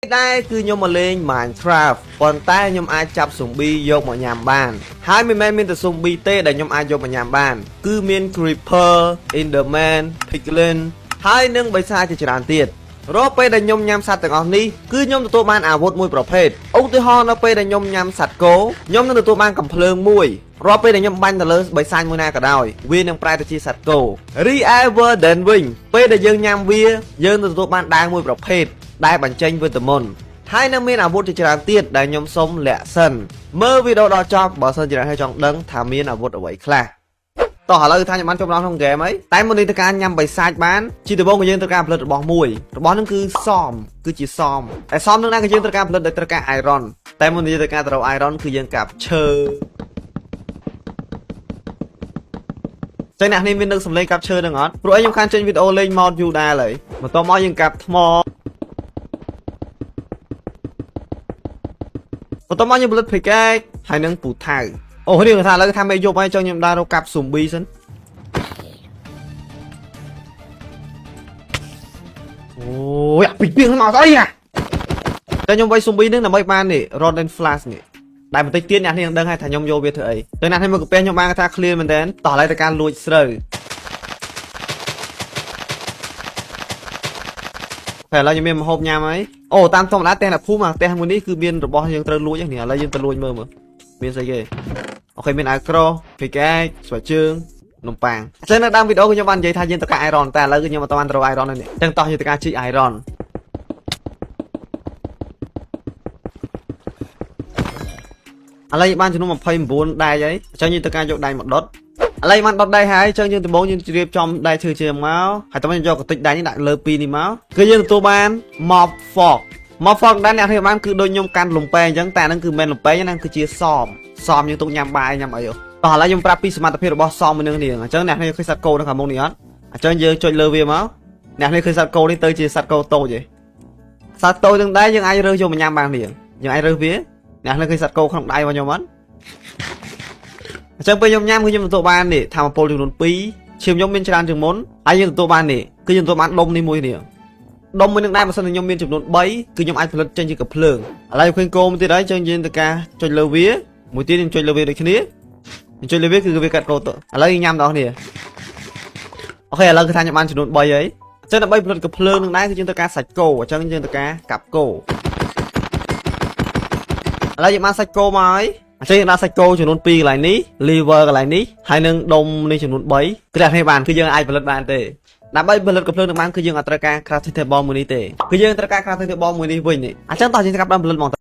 ដែរគឺខ្ញុំមកលេង Minecraft ប៉ុន្តែខ្ញុំអាចចាប់ zombie យកមកញ៉ាំបានហើយមិនមែនមានតែ zombie ទេដែលខ្ញុំអាចយកមកញ៉ាំបានគឺមាន Creeper, Enderman, Piglin ហើយនិងបិសាចជាច្រើនទៀតរាល់ពេលដែលខ្ញុំញ៉ាំសត្វទាំងអស់នេះគឺខ្ញុំទទួលបានអាវុធមួយប្រភេទឧទាហរណ៍នៅពេលដែលខ្ញុំញ៉ាំសត្វគោខ្ញុំនឹងទទួលបានកំភ្លើងមួយរាល់ពេលដែលខ្ញុំបាញ់ទៅលើបិសាចមួយណាក៏ដោយវានឹងប្រែទៅជាសត្វគោរីឯ Warden វិញពេលដែលយើងញ៉ាំវាយើងនឹងទទួលបានដាវមួយប្រភេទដែលបញ្ចេញវេទមន្តហើយនឹងមានអាវុធជាច្រើនទៀតដែលខ្ញុំសុំលាក់សិនមើលវីដេអូដល់ចប់បើសិនជាអ្នកចង់ដឹងថាមានអាវុធអ្វីខ្លះ តោះឥឡូវថាខ្ញុំបានចូលមកដល់ក្នុងហ្គេមហើយតែមុននេះទៅការញ៉ាំបិសាចបានជាដំបូងក៏យើងត្រូវការផលិតរបស់មួយរបស់ហ្នឹងគឺសមគឺជាសមតែសមនឹងដែរក៏យើងត្រូវការផលិតដោយត្រូវការ iron តែមុននេះត្រូវការទៅរក iron គឺយើងកាប់ឈើចឹងអ្នកនេះមាននឹកសំឡេងកាប់ឈើនឹងអត់ព្រោះអីខ្ញុំខានចេញវីដេអូលេង mod យូរដែរហើយបន្ទាប់មកយើងកាប់ថ្មបន្ទាប់មកយើងផលិត pickaxe ហើយនឹងពូថៅអូនេះគាត់ថាឥឡូវថាមេយប់ហើយចឹងខ្ញុំដើររកកាប់ zombie សិន អូយអាពីពីងមកស្អីហ่ะតែខ្ញុំវាយ zombie នឹងដើម្បីបាននេះ Rotten Flash នេះដែលបន្តិចទៀតអ្នកនេះនឹងដឹងហើយថាខ្ញុំយកវាធ្វើអីតែអ្នកនេះមកកាពះខ្ញុំបានថា clear មែនតើតោះឥឡូវទៅការលួចស្រូវតែឥឡូវខ្ញុំមានម្ហូបញ៉ាំហើយអូតាមធម្មតាផ្ទះអ្នកភូមិអាផ្ទះមួយនេះគឺមានរបស់យើងត្រូវលួចហ្នឹងនេះឥឡូវយើងទៅលួចមើលមើលមានស្អីគេ OK មានអាវក្រោះ pickaxe ស្បែកជើងនំប៉័ងអញ្ចឹងនៅដើមវីដេអូខ្ញុំបាននិយាយថាយើងត្រូវការ iron តែឥឡូវគឺខ្ញុំអត់បានត្រូវ iron ទេនេះអញ្ចឹងតោះយើងត្រូវការជីក iron ឥឡូវយើងបានចំនួន29ដែកហើយអញ្ចឹងយើងត្រូវការយកដែកមកដុតឥឡូវបានដុតដែកហើយអញ្ចឹងយើងដំបូងយើងជ្រាបចំដែកឈើជាមកហើយតោះយើងយកកតិចដែកនេះដាក់លើពីរនេះមកគឺយើងទទួលបាន mob fork mob fork ដែរអ្នកធ្វើបានគឺដូចខ្ញុំកាន់លំពែអញ្ចឹងតែហ្នឹងគឺមិនលំពែហ្នឹងគឺជាសមសមយើងទុកញ៉ាំបាយញ៉ាំអីតោះឥឡូវខ្ញុំប្រាប់ពីសមត្ថភាពរបស់សមមួយនឹងនេះអញ្ចឹងអ្នកនេះឃើញសត្វគោនៅខាងមុខនេះអត់អញ្ចឹងយើងចុចលើវាមកអ្នកនេះឃើញសត្វគោនេះទៅជាសត្វគោតូចឯងសត្វតូចនឹងដែរយើងអាចរើសយកមកញ៉ាំបាននេះយើងអាចរើសវាអ្នកនេះឃើញសត្វគោក្នុងដៃរបស់ខ្ញុំអត់អញ្ចឹងពេលខ្ញុំញ៉ាំគឺខ្ញុំទទួលបាននេះធម្មពលចំនួន2ឈាមខ្ញុំមានច្រើនជាងមុនហើយយើងទទួលបាននេះគឺយើងទទួលបានដុំនេះមួយនេះដុំមួយនឹងដែរបើសិនជាខ្ញុំមានចំនួន3គឺខ្ញុំអាចផលិតចេញជាកាំភ្លើងឥឡូវឃើញគោមួយទៀតហើយអញ្ចឹងយើងត្រូវការចុចលើវាមួយទៀតយើងចុចលើវាដូចគ្នាចុចលើវាគឺវាកាត់គោទៅឥឡូវយើងញ៉ាំដល់គ្នា OK ឥឡូវគឺថាខ្ញុំបានចំនួន3ហើយអញ្ចឹងដើម្បីផលិតកាំភ្លើងនឹងដែរគឺយើងត្រូវការសាច់គោអញ្ចឹងយើងត្រូវការកាប់គោឥឡូវយើងបានសាច់គោមកហើយអញ្ចឹងយើងដាក់សាច់គោចំនួន2កន្លែងនេះ liver កន្លែងនេះហើយនឹងដុំនេះចំនួន3គឺតែគ្នាបានគឺយើងអាចផលិតបានទេដើម្បីផលិតកាំភ្លើងនឹងបានគឺយើងអត់ត្រូវការ crafting table មួយនេះទេគឺយើងត្រូវការ crafting table មួយនេះវិញនេះអញ្ចឹងតោះយើងកាប់ដើមផលិតហ្មង